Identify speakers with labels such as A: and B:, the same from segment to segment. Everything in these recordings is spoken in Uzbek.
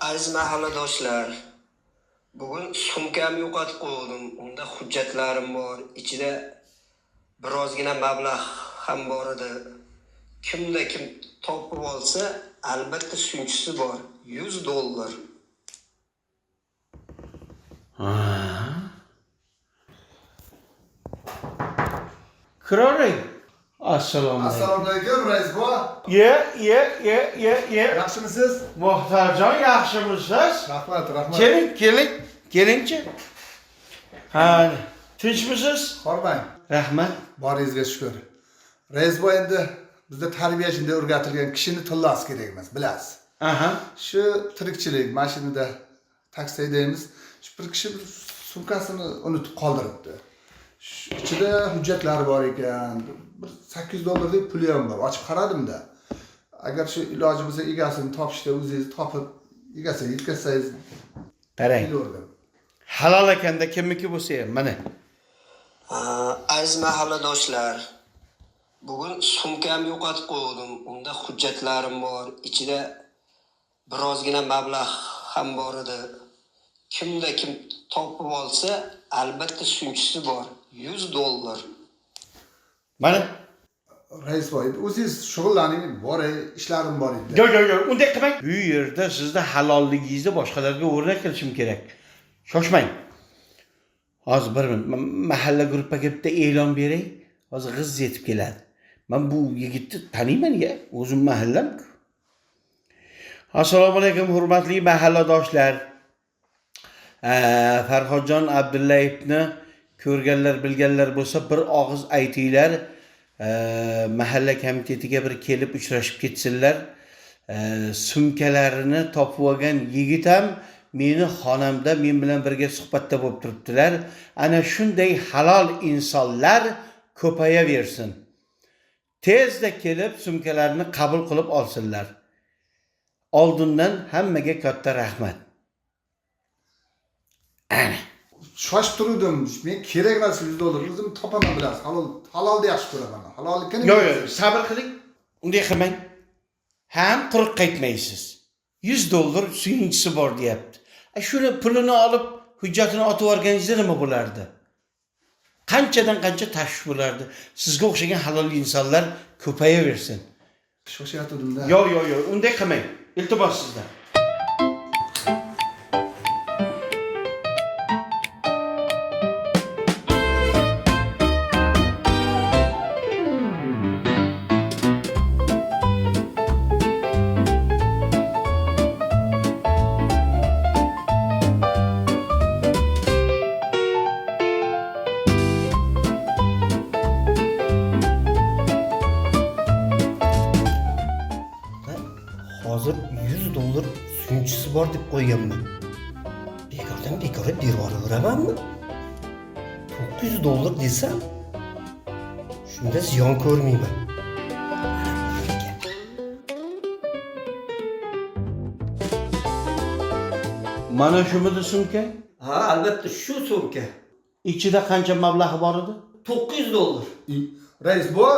A: Aziz mahalladoshlar, bugun sumkamni yo'qotib qo'ydim. Unda hujjatlarim bor, ichida birozgina mablag' ham bor edi. Kimda kim topib olsa, albatta suyunchisi bor. 100 dollar.
B: Kiravering. Assalomu alaykum.
C: Assalomu alaykum, rais buva.
B: Ye, ye, ye, ye, ye.
C: Yaxshimisiz?
B: Muhtarjon, yaxshimisiz?
C: Rahmat, rahmat.
B: Keling, keling, kelingchi. Ha, tinchmisiz?
C: Hormang.
B: Rahmat.
C: Boringizga shukur. Rais buva, endi bizda tarbiya shunday o'rgatilgan, kishini tillosi kerak emas, bilasiz.
B: Aha.
C: Shu tirikchilik mashinada taksi haydaymiz. Shu bir kishi bir sumkasini unutib qoldiribdi. Shu ichida hujjatlari bor ekan. Bir 800 dollarlik puli ham bor. Ochib qaradimda. Agar shu iloji bo'lsa egasini topishda o'zingiz topib egasiga yetkazsangiz
B: Qarang.
C: kelardim.
B: Halol ekanda kimniki bo'lsa ham, mana.
A: Aziz mahalladoshlar, bugun sumkamni yo'qotib qo'ydim. Unda hujjatlarim bor, ichida birozgina mablag' ham bor edi. Kimda kim topib olsa, albatta suyunchisi bor. 100 dollar.
B: Mana.
C: Rais boy, endi o'zingiz shug'ullaning, boray, ishlarim bor edi.
B: Yo'q, yo'q, yo'q, unday qilmang. Bu yerda sizni halolligingizni boshqalarga o'rnak qilishim kerak. Shoshmang. Hozir bir minut, mahalla gruppaga bitta e'lon beray. Hozir g'iz yetib keladi. Men bu yigitni taniyman ya, o'zim mahallam-ku. Assalomu alaykum, hurmatli mahalladoshlar. Farhodjon Abdullayevni ko'rganlar, bilganlar bo'lsa bir og'iz aytinglar. Mahalla komitetiga bir kelib uchrashib ketsinlar. Sumkalarini topib olgan yigit ham meni xonamda men bilan birga suhbatda bo'lib turibdilar. Ana shunday halol insonlar ko'payaversin. Tezda kelib sumkalarni qabul qilib olsinlar. Oldindan hammaga katta rahmat. Ana.
C: Shoshib turdim. Men kerak emas 100 dollar. O'zim topaman, bilasiz. Halol, halolni yaxshi ko'raman. Halollikni
B: Yo'q, yo'q, sabr qiling. Unday qilmang. Ham quruq qaytmaysiz. 100 dollar suyunchisi bor deyapti. Shuni pulini olib, hujjatini otib yuborganingizda nima bo'lardi? Qanchadan qancha tashvish bo'lardi. Sizga o'xshagan halol insonlar ko'payaversin.
C: Shoshayotgandim-da.
B: Yo'q, yo'q, yo'q, unday qilmang. Iltimos sizdan.
A: Hozir 100 dollar suyunchisi bor deb qo'yganman. Bekordan bekorga berib yuboraveramanmi? 900 dollar desam, shunda ziyon ko'rmayman.
B: Mana shumidi sumka?
A: Ha, albatta shu sumka.
B: Ichida qancha mablag' bor edi?
A: 900 dollar.
C: Rais buva,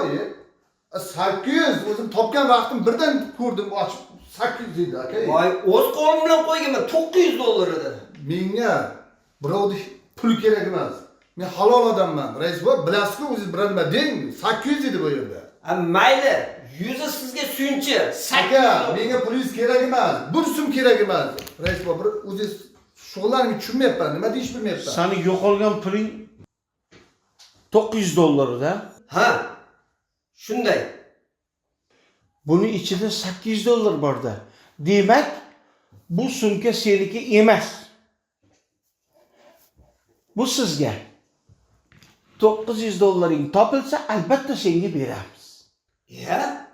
C: 800 o'zim topgan vaqtim birdan ko'rdim, ochib 800 edi aka.
A: Voy, o'z qo'lim bilan qo'yganman, 900 dollar edi.
C: Menga birovni pul kerak emas. Men halol odamman. Rais buva, bilasiz-ku, o'zingiz biror nima deng, 800 edi bu yerda.
A: Ha, mayli, yuzi sizga suyunchi.
C: Aka, menga pulingiz kerak emas. Bir so'm kerak emas. Rais buva, bir o'zingiz shug'ullaning, tushunmayapman, nima deyish bilmayapman.
B: Sani yo'qolgan puling 900 dollar-da.
A: Ha, shunday.
B: Buni ichida 800 dollar borda. Demak, bu sumka seniki emas. Bu sizga. 900 dollaring topilsa, albatta senga beramiz.
A: Ya?